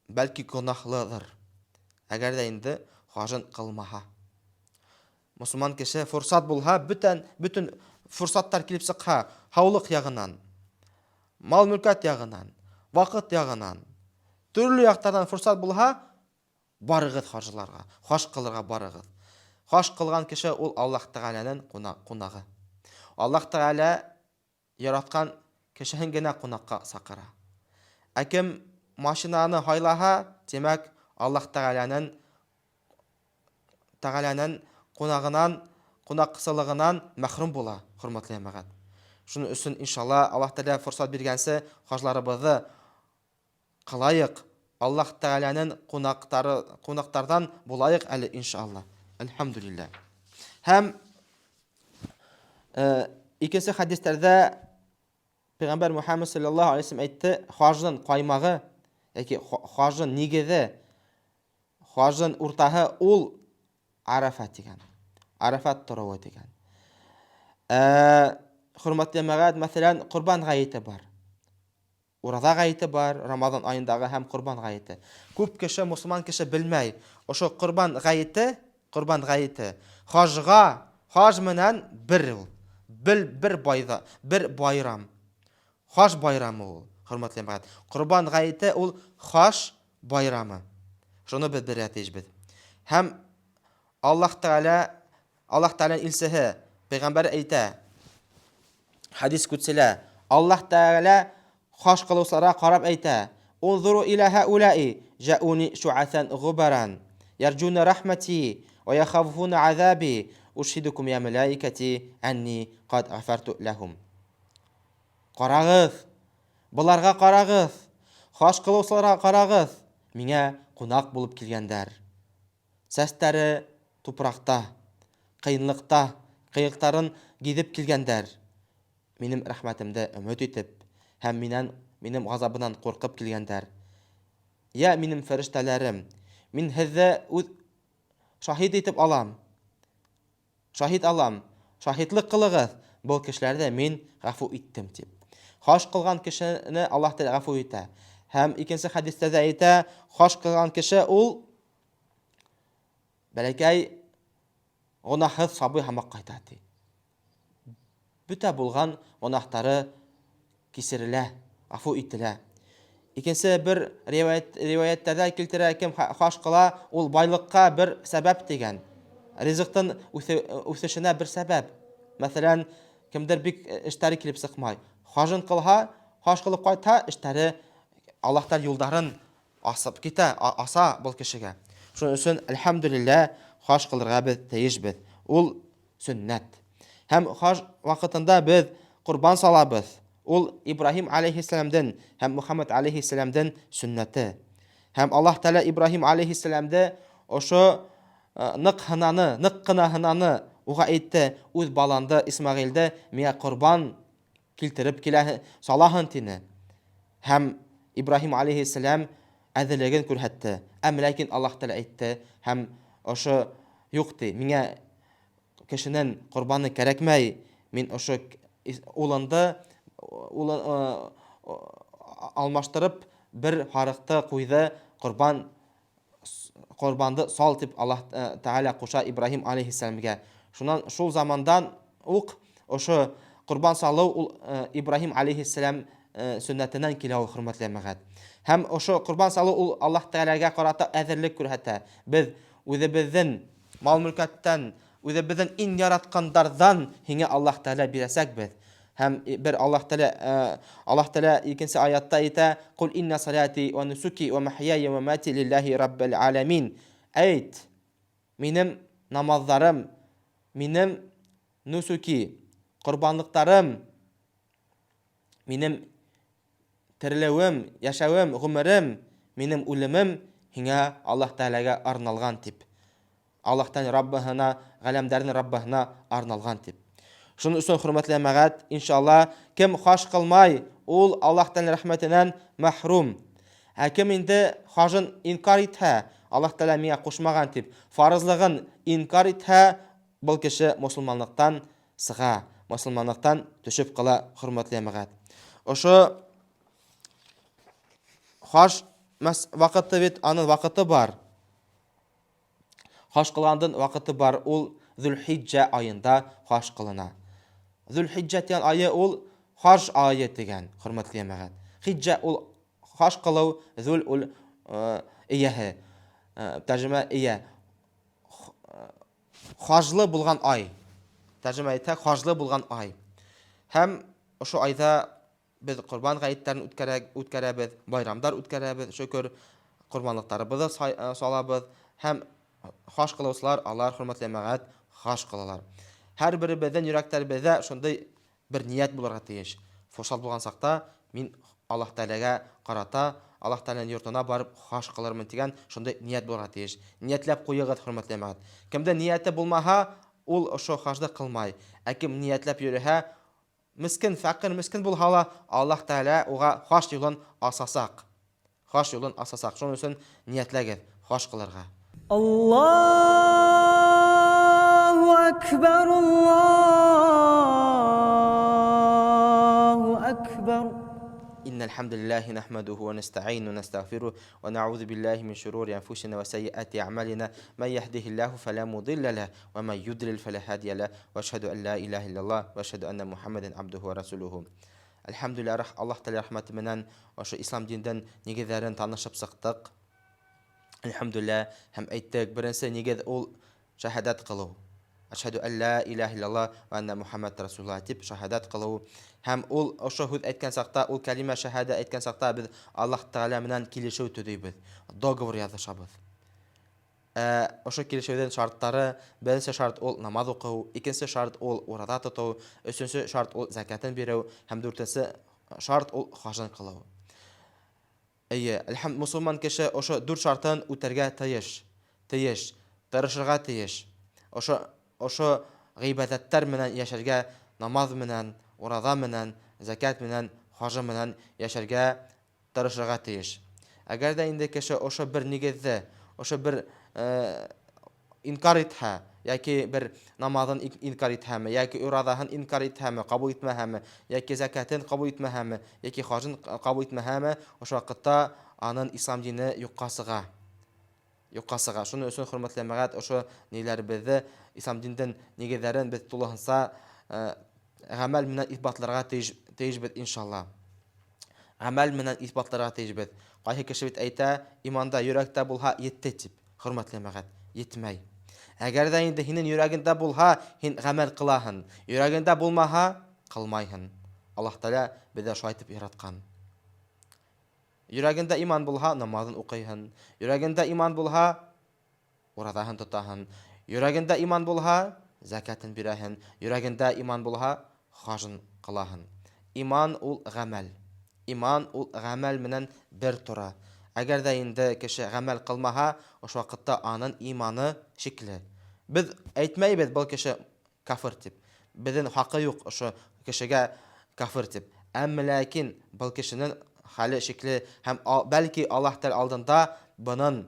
бәлки гонаһлыдыр, әгәр ҙә инде хажын ҡылмаһа. Мосолман кеше форсат булһа, бөтөн форсаттар килеп сыҡһа, һаулыҡ яғынан, мал-мөлкәт яғынан, ваҡыт яғынан, төрлө яҡтарҙан форсат булһа, барығыҙ хажыларға, хаж ҡылырға барығыҙ. Хаж ҡылған кеше ул Аллаһ Тәғәләнең ҡунағы. Аллаһ Тәғәлә яратҡан кешеһен генә ҡунаҡҡа саҡыра. Ә кем машинаны һайлаһа, тимәк, Аллаһ Тәғәләнең ҡунағынан, ҡунаҡсылығынан мәхрүм була, хөрмәтле йәмәғәт. Шуның өсөн иншалла Аллаһ Тәғәлә форсат биргәнсе хажларыбыҙҙы ҡылайыҡ, Аллаһ Тәғәләнең ҡунаҡтарҙан булайыҡ әле иншалла. Әлхәмдүлилләһ. Һәм икенсе хәдистәрҙә Пәйғәмбәр Мөхәммәд саллаллаһу алейһи ва саллям әйтте, хажның ҡаймағы йәки хажның нигеҙе, хажның уртаһы ул Арафат тигән. Арафат тороуы тигән. Хөрмәтле йәмәғәт, мәҫәлән, Ҡорбан ғәйете бар. Ураҙа ғәйете бар, Рамаҙан айындағы һәм Ҡорбан ғәйете. Күп кеше, мосолман кеше белмәй, ошо Ҡорбан ғәйете, Ҡорбан ғәйете хажға, хаж менән бер ул. Бел бер байҙа, бер байрам. Хаж байрамы ул, хөрмәтле йәмәғәт. Ҡорбан ғәйете ул хаж байрамы. Шуны беҙ белергә тейешбеҙ. Һәм Аллаһ Тәғәлә, Аллаһ Тәғәләнең илсеһе, пәйғәмбәр әйтә, хадис күтселә, Аллаһ Тәғәлә хаж ҡылыусыларға ҡарап әйтә: "Унзуру иля һауляи жауни шуатан ғубаран ярджуна рахмати ва яхафуна азаби ушхидукум я малаикати анни қад ғафарту лахум". Ҡарағыҙ, быларға ҡарағыҙ, хаж ҡылыусыларға ҡарағыҙ, миңә ҡунаҡ булып килгәндәр. Сәстәре тупраҡта, ҡыйынлыҡта, ҡыйыҡтарын гиҙеп килгәндәр. Минең рәхмәтемде өмөт итеп һәм минән минең ғазабынан ҡурҡып килгәндәр. Йә минең фәрештәләрем, мин һеҙҙе үҙ шаһит итеп алам. Шаһит алам. Шаһитлыҡ ҡылығыҙ, был кешеләрҙе мин ғәфү иттем тип. Хаж ҡылған кешене Аллаһ Тәғәлә ғәфү итә. Һәм икенсе хәдистә дә әйтә, хаж ҡылған кеше ул бәләкәй гонаһһыҙ сабый һымаҡ ҡайта ти. Бөтә булған гонаһтары кисерелә, ғәфү ителә. Икенсе бер риүәйәт, риүәйәттәрҙә килтерә, кем хаж ҡыла, ул байлыҡҡа бер сәбәп тигән. Ризыҡтың үҫешенә бер сәбәп. Мәҫәлән, кемдер бик эштәре килеп сыҡмай. Хажын ҡылһа, хаж ҡылып ҡайтһа, эштәре Аллаһ Тәғәлә юлдарын асып китә, аса был кешегә. Шуның өсөн, әлхәмдүлилләһ, хаж ҡылырға беҙ тейешбеҙ. Ул сөннәт. Һәм хаж ваҡытында беҙ ҡорбан салабыҙ. Ул Ибраһим алейхиссәләмдең һәм Мөхәммәд алейхиссәләмдең сөннәте. Һәм Аллаһ Тәғәлә Ибраһим алейхиссәләмде ошо ныҡ һынаны, ныҡ ҡына һынаны. Уға әйтте, үҙ баланды Исмәғилде миңә ҡорбан килтереп килә салаһын тине. Һәм Ибраһим алейхиссәләм әҙерлеген күрһәтте. Әм ләкин Аллаһ Тәғәлә әйтте һәм ошо юҡ ти, миңә кешенең ҡорбаны кәрәкмәй, мин ошо улынды алмаштырып бер һарыҡты ҡуйҙы, ҡорбан ҡорбанды сал тип Аллаһ Тәғәлә ҡуша Ибраһим алейхиссәләмгә. Шунан шул замандан уҡ ошо ҡорбан салыу ул Ибраһим алейхиссәләм сөннәтенән килә ул, хөрмәтле йәмәғәт. Һәм ошо ҡорбан салыу ул Аллаһ Тәғәләгә ҡарата әҙерлек күрһәтә. Беҙ үҙебеҙҙең мал-мөлкәттән, үҙебеҙҙең иң яратҡандарҙан һиңә Аллаһ Тәғәлә бирәсәкбеҙ. Һәм бер Аллаһ Тәғәлә, Аллаһ Тәғәлә икенсе аятта әйтә: "Ҡул инна салати ва нусуки ва махьяя ва мамати лиллаһи раббил аламин". Әйт, минең намаҙҙарым, минең нусуки, ҡорбанлыҡтарым, минең терелеүем, йәшәүем, ғүмерем, минең үлемем һиңә Аллаһ Тәғәләгә арналған тип. Аллаһтан Раббыһына, ғәләмдәрҙең Раббыһына арналған тип. Шуның өсөн, хөрмәтле йәмәғәт, иншалла, кем хаж ҡылмай, ул Аллаһтан рәхмәтенән мәхрүм. Ә кем инде хажын инкар итһә, Аллаһ Тәғәлә миңә ҡушмаған тип, фарызлығын инкар итһә, был кеше мосолманлыҡтан сыға, мосолманлыҡтан төшөп ҡала, хөрмәтле йәмәғәт. Ошо хаж ваҡыты бит, аның ваҡыты бар. Хаж ҡылғандың ваҡыты бар, ул Зулхиджа айында хаж ҡылына. Зулхиджа тигән айы ул хаж айы тигән, хөрмәтле йәмәғәт. Хиджа ул хаж ҡылыу, зул ул эйәһе, тәржемә эйә. Хажлы булған ай. Тәржемә итһәк, хажлы булған ай. Һәм ошо айҙа беҙ ҡорбан ғәйеттәрен үткәрәбеҙ, байрамдар үткәрәбеҙ, шөкөр, ҡорбанлыҡтарыбыҙҙы салабыҙ һәм хаж ҡылыусылар, алар, хөрмәтле йәмәғәт, хаж ҡылалар. Һәр беребеҙҙең йөрәктәребеҙҙә шундай бер ниәт булырға тейеш. Форсат булған саҡта мин Аллаһ Тәғәләгә ҡарата, Аллаһ Тәғәләнең йортона барып хаж ҡылырмын тигән шундай ниәт булырға тейеш. Ниәтләп ҡуйығыҙ, хөрмәтле йәмәғәт. Кемдә ниәте булмаһа, ул ошо хажды ҡылмай. Ә кем ниәтләп йөрөһә, мескен, фәҡир, мескен булһа ла, Аллаһ Тәғәлә уға хаж юлын асасаҡ. Хаж юлын асасаҡ. Шуның өсөн ниәтләгеҙ хаж ҡылырға. Аллаһу акбар, Аллаһу акбар. إن الحمد لله نحمده ونستعينه ونستغفره ونعوذ بالله من شرور أنفسنا وسيئات أعمالنا من يهده الله فلا مضل له ومن يضلل فلا هادي له وأشهد أن لا إله إلا الله وأشهد أن محمدا عبده ورسوله. Әлхәмдүлилләһ, Аллаһ Тәғәлә рәхмәте менән ошо ислам диндең нигеҙҙәрен танышып сыҡтыҡ. Әлхәмдүлилләһ, һәм әйттек, беренсе нигеҙ ул шәһәдәт ҡылыу. Әшһәдү ән лә иләһә иллаллаһ вә әннә Мухаммәд расулуллаһ тип шәһәдәт ҡылыу. Һәм ул ошо һүҙ әйткән саҡта, ул кәлимә шәһәдә әйткән саҡта беҙ Аллаһ Тәғәлә менән килешеү төҙөйбөҙ, договор яҙышабыҙ. Ошо килешеүҙең шарттары: беренсе шарт ул намаҙ уҡыу, икенсе шарт ул ураҙа тотоу, өсөнсө шарт ул зәкәтен биреү һәм дүртенсе шарт ул хажын ҡылыу. Эйе, әлхәм, мосолман кеше ошо дүрт шартын үтәргә тейеш, тейеш, тырышырға тейеш. Ошо ғибәҙәттәр менән йәшәргә, намаҙ менән, ураҙа менән, зәкәт менән, хажы менән йәшәргә тырышырға тейеш. Әгәр ҙә инде кеше ошо бер нигеҙҙе, ошо бер инкар итһә, йәки бер намаҙын инкар итһәме, йәки ураҙаһын инкар итһәме, ҡабул итмәһәме, йәки зәкәтен ҡабул итмәһәме, йәки хажын ҡабул итмәһәме, ошо ваҡытта аның ислам дине юҡҡа сыға. Юҡҡа сыға. Шуның өсөн, хөрмәтле йәмәғәт, ошо ниләребеҙҙе, ислам диндең нигеҙҙәрен беҙ тулыһынса ғәмәл менән иҫбатларға тейешбеҙ, иншалла. Ғәмәл менән иҫбатларға тейешбеҙ. Ҡайһы кеше бит әйтә, иманда йөрәктә булһа етте тип. Хөрмәтле йәмәғәт, етмәй. Әгәр ҙә инде һинең йөрәгеңдә булһа, һин ғәмәл ҡылаһың. Йөрәгеңдә булмаһа, ҡылмайһың. Аллаһ Тәғәлә беҙҙе шулай итеп яратҡан. Йөрәгеңдә иман булһа, намаҙын уҡыйһың. Йөрәгеңдә иман булһа, ураҙаһын тотаһың. Йөрәгеңдә иман булһа, зәкәтен бирәһең. Йөрәгеңдә иман булһа, хажын ҡылаһың. Иман ул ғәмәл. Иман ул ғәмәл менән бер тора. Әгәр ҙә инде кеше ғәмәл ҡылмаһа, ошо ваҡытта аның иманы шикле. Беҙ әйтмәйбеҙ был кеше кафыр тип. Беҙҙең хаҡы юҡ ошо кешегә кафыр тип. Әммә ләкин был кешенең хәле шикле һәм бәлки Аллаһ Тәғәлә алдында бының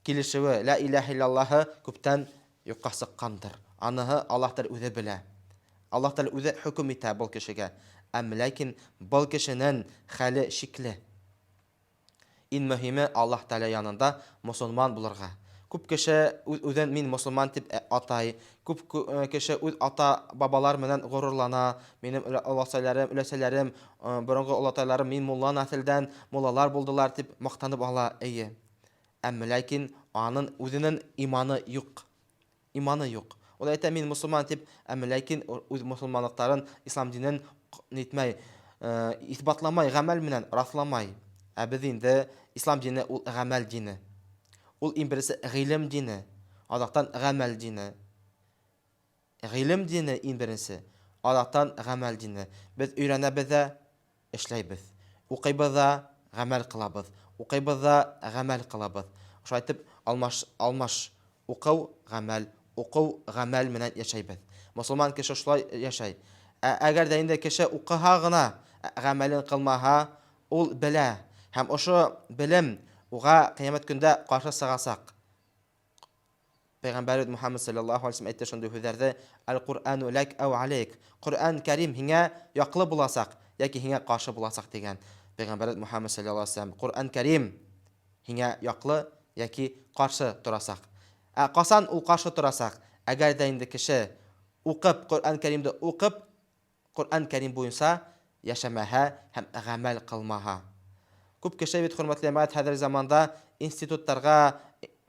килешеүе лә иләһә иллаллаһы күптән юҡҡа сыҡҡандыр. Аныһы Аллаһ Тәғәлә үҙе белә. Аллаһ Тәғәлә үҙе хөкөм итә был кешегә. Әммә ләкин был кешенең хәле шикле. Иң мөһиме Аллаһ Тәғәлә янында мосолман булырға. Күп кеше үҙ-үҙен мин мосолман тип атай. Күп кеше үҙ ата-бабалар менән ғорурлана. Минем олатайларым, өләсәләрем, боронғо олатайларым мин мулла нәҫелдән, муллалар булдылар тип маҡтанып ала. Эйе. Әммә ләкин аның үҙенең иманы юҡ. Иманы юҡ. Ул әйтә мин мосолман тип, әммә ләкин үҙ мосолманлыҡтарын, ислам динен нитмәй, иҫбатламай, ғәмәл менән раҫламай. Ә беҙ инде ислам дине ул ғәмәл дине. Ул иң беренсе ғилем дине, аҙаҡтан ғәмәл дине. Ғилем дине иң беренсе, аҙаҡтан ғәмәл дине. Беҙ өйрәнәбеҙ ҙә эшләйбеҙ. Уҡыйбыҙ ҙа ғәмәл ҡылабыҙ. Уҡыйбыҙ ҙа ғәмәл ҡылабыҙ. Шулай итеп алмаш, алмаш уҡыу, ғәмәл, уҡыу, ғәмәл менән йәшәйбеҙ. Мосолман кеше шулай йәшәй. Ә әгәр ҙә инде кеше уҡыһа ғына, ғәмәлен ҡылмаһа, ул белә. Һәм ошо белем уға ҡиәмәт көндә ҡаршы сығасаҡ. Пәйғәмбәребеҙ Мухаммад саллаллаһу алейһи ва саллям әйтте шундай һүҙҙәрҙе: Әл-Ҡуръәну ләк әү алейк. Ҡөрьән Кәрим һиңә яҡлы буласаҡ йәки һиңә ҡаршы буласаҡ тигән Пәйғәмбәребеҙ Мухаммад саллаллаһу алейһи ва саллям. Ҡөрьән Кәрим һиңә яҡлы йәки ҡаршы торасаҡ. Ә ҡасан ул ҡаршы торасаҡ? Әгәр ҙә инде кеше уҡып, Ҡөрьән Кәримде уҡып, Ҡөрьән Кәрим буйынса йәшәмәһә һәм ғәмәл ҡылмаһа. Күп кеше бит, хөрмәтле йәмәғәт, хәҙер заманда институттарға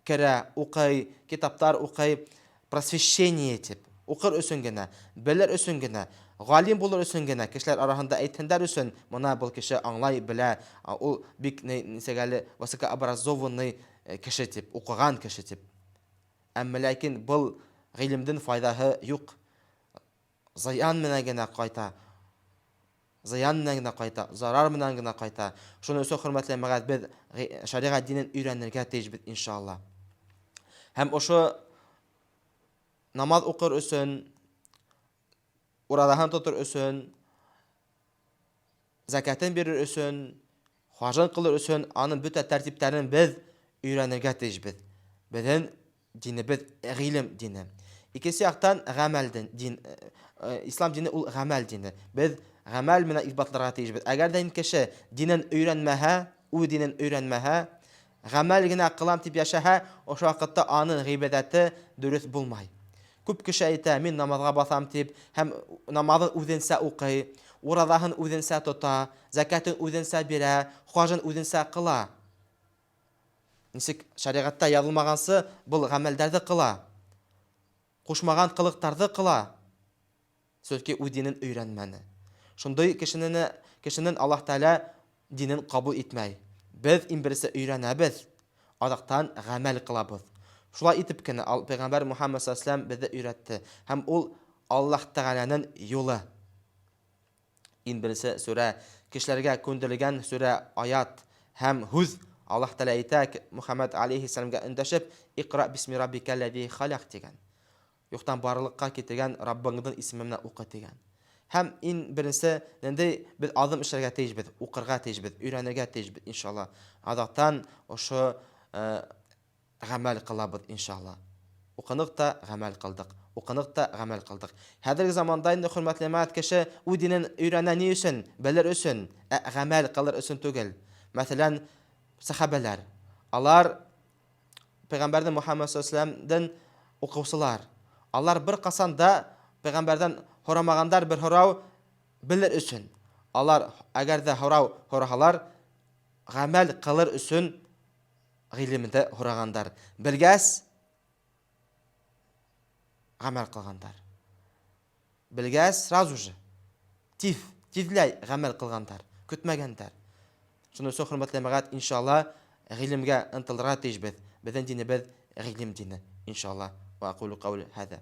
керә, уҡый, китаптар уҡый, просвещение тип, уҡыр өсөн генә, белер өсөн генә, ғалим булыр өсөн генә, кешеләр араһында әйтһендәр өсөн, мына был кеше аңлай белә, ул бик нисек әле высокообразованный кеше тип, уҡыған кеше тип. Әммә ләкин был ғилемдең файҙаһы юҡ. Зыян менән генә ҡайта. Зыян менән генә ҡайта, зарар менән генә ҡайта. Шуның өсөн, хөрмәтле йәмәғәт, беҙ шәриғәт динен өйрәнергә тейешбеҙ, иншалла. Һәм ошо намаҙ уҡыр өсөн, ураҙаһын тотор өсөн, зәкәтен бирер өсөн, хажын ҡылыр өсөн, аның бөтә тәртиптәрен беҙ өйрәнергә тейешбеҙ. Беҙҙең динебеҙ ғилем дине. Икенсе яҡтан ғәмәл дин, ислам дине ул ғәмәл дине. Беҙ Гамәл менән исбатларга тиешбез. Әгәр дә инде кеше динен өйрәнмәһә, үз динен өйрәнмәһә, гамәл генә кылам дип яшәһә, ошо вакытта аның гыйбадәте дөрес булмай. Күп кеше әйтә, мин намазга басам дип, һәм намазын үзенсә укый, уразаһын үзенсә тота, зәкәтен үзенсә бирә, хаҗын үзенсә кыла. Ничек шәригатьтә язылмагансы был гамәлдәрҙе кыла. Кушмаган кылыктарҙы кыла. Сөнки үҙ динен өйрәнмәне. Шундай кешене кешенең Аллаһ Тәгалә динен кабул итмәй. Беҙ иң беренсе өйрәнәбеҙ, аҙаҡтан гамәл кылабыҙ. Шулай итеп кенә Пәйғәмбәр Мухаммад саллаллаһу алейһи беҙҙе өйрәтте. Һәм ул Аллаһ Тәғәләнең юлы. Иң беренсе сүрә, кешеләргә күндерелгән сүрә, аят һәм һүҙ. Аллаһ Тәғәлә әйтә Мухаммад алейһиссәләмгә өндәшеп, «Иҡра бисми раббикәлләзи халаҡ» тигән. Юҡтан барлыҡҡа китергән Раббыңдың исеме менән уҡы тигән. Һәм иң беренсе ниндәй беҙ аҙым эшләргә тейешбеҙ, уҡырға тейешбеҙ, өйрәнергә тейешбеҙ, иншалла. Аҙаҡтан ошо ғәмәл ҡылабыҙ, иншалла. Уҡыныҡ та ғәмәл ҡылдыҡ. Уҡыныҡ та ғәмәл ҡылдыҡ. Хәҙерге заманда инде, хөрмәтле йәмәғәт, кеше үҙ динен өйрәнә ни өсөн? Белер өсөн, ә ғәмәл ҡылыр өсөн түгел. Мәҫәлән, сәхәбәләр. Алар пәйғәмбәрҙең Мухаммад саллаллаһу алейһи вәсәләмдән уҡыусылар. Алар бер ҡасан да пәйғәмбәрҙән һорамағандар бер һорау белер өсөн. Алар әгәр ҙә һорау һораһалар, ғәмәл ҡылыр өсөн ғилемде һорағандар. Белгәс, ғәмәл ҡылғандар. Белгәс, сразу же, тиҙ, тиҙләй ғәмәл ҡылғандар, көтмәгәндәр. Шуның өсөн, хөрмәтле йәмәғәт, иншалла, ғилемгә ынтылырға тейешбеҙ. Беҙҙең динебеҙ ғилем дине, иншалла. Ва aqulu qawli hada.